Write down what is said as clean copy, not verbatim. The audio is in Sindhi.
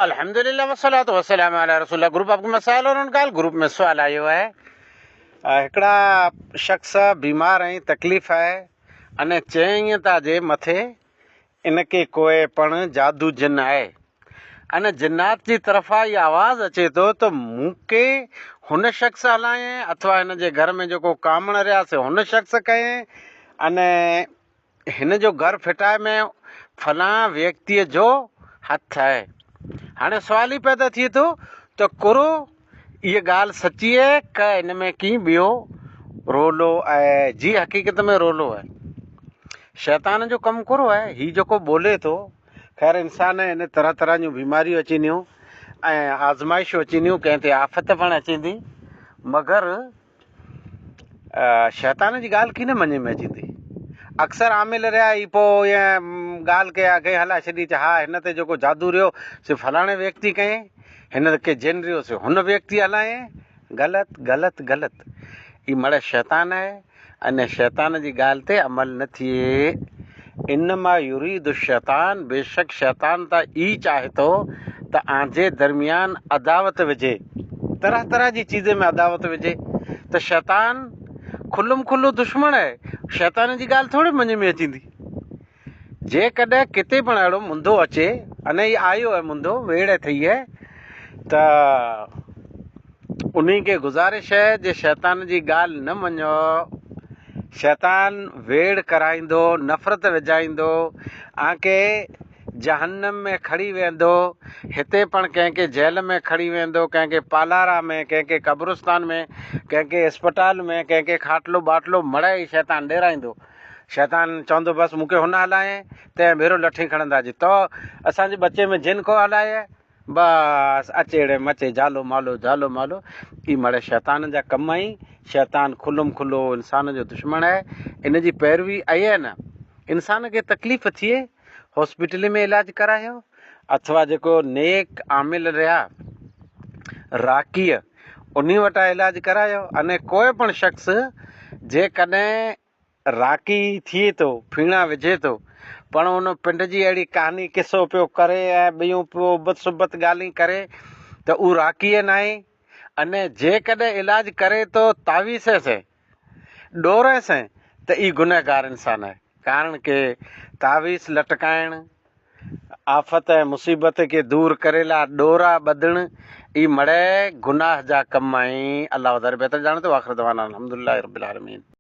الحمدلله والصلوة والسلام علي رسول الله گروپ آپ مسائل اور ان کا حل گروپ ۾ سوال آيو آهي هڪڙا شخص بيمار ۽ تڪليف آهي ان چيائين تا جي مٿي ان کي ڪوئي پڻ جادو جن آهي ان جنات جي طرفا هي آواز اچي ٿو ته مون کي هن شخص هلايائين اٿوا هن جي گهر ۾ جيڪو ڪامڻ رهيا سي هن شخص ڪيائين ان هن جو گهر ڦٽائي ۾ فلان ويڪتيء جو هٿ آهي. هاڻي سوال هي پيدا ٿئي ٿو ته ڪرو اها ڳالهه سچي آهي ڪه ان ۾ ڪي ٻيو رولو آهي؟ جي حقيقت ۾ رولو آهي. شيطان جو ڪم ڪرو آهي. هي جيڪو ٻولي ٿو، خير انسان آهي، هن طرح طرح جون بيماريون اچينديون ۽ آزمائشون اچينديون، ڪنهن تي آفت پڻ اچيندي، مگر شيطان جي ڳالهه ڪين مڃي ۾ اچيندي. اڪثر عامل رهيا ئي پوء ائين ڳالهه ڪيا ڪئي هلائي ڇڏي ته ها هن تي جيڪو جادو رهيو سي فلاڻي ويڪتي ڪئين، هن کي جن رهيو سي هن ويڪتي هلايائين. غلط غلط غلط. هي مڙس شيطان آهي ان شيطان جي ڳالهه تي عمل نه ٿئي. انما يريد الشيطان بيشڪ شيطان ته ئي چاهي ٿو ته آنجي درميان عداوت وجهي، طرح طرح جي چيزين ۾ عداوت وجهي ته شيطان کلم کلو دشمڻ آهي، شيطان جي ڳالهه ٿوري مڃ ۾ اچيندي. جيڪڏهن ڪٿي پڻ اهڙو منڌو اچي، انهي آيو آهي منڌو، ويڙهه ٿئي آهي ته انهي کي گذارش آهي جي شيطان جي ڳالهه نه مڃو، شيطان ويڙهه ڪرائيندو، نفرت وجهائيندو، آنکي جهنم ۾ کڻي ويندو، هتي پڻ ڪنهن کي جيل ۾ کڻي ويندو، ڪنهن کي پالارا ۾، ڪنهن کي قبرستان ۾، ڪنهن کي اسپتال ۾، ڪنهن کي کاٽلو ٻاٽلو مڙئي شيطان ڏيرائيندو. شيطان چوندو بس مون کي هن هلايائين، تنهن ڀيرو لٺين کڻندا جي تو اسان جي ٻچي ۾ جن ڪو هلايئي، بس اچيڙي مچي جالو مالو جالو مالو، اي مڙئي شيطان جا ڪم آهين، شيطان کلم کلو انسان جو دشمڻ آهي، ان جي پيروي اهي نه انسان کي تڪليف ٿئي هاسپيٽل ۾ علاج ڪرايو اٿوا جيڪو نيڪ عامل رهيا راقيء انهي وٽان علاج ڪرايو اني ڪوئي پڻ شخص جيڪڏهن راقي ٿئي ٿو ڦيڻا وجهي ٿو پڻ ان پنڊ جي اهڙي ڪهاني قصو پيو ڪري ۽ ٻيون پيو ابت سبت ڳالهين ڪري ته اهو راقيء ناهي اني جيڪڏهن علاج ڪري ٿو تعويذ سين ڏورين سين ته اي گنهگار انسان آهي. ڪارڻ ڪي تعويذ لٽڪائڻ، آفت ۽ مصيبت کي دور ڪري لا ڏورا ٻڌڻ اي مڙئي گناهه جا ڪم آهين. الله وڌاري بهتر ڄاڻي ٿو. واخر دعوانا الحمدلله رب العالمين.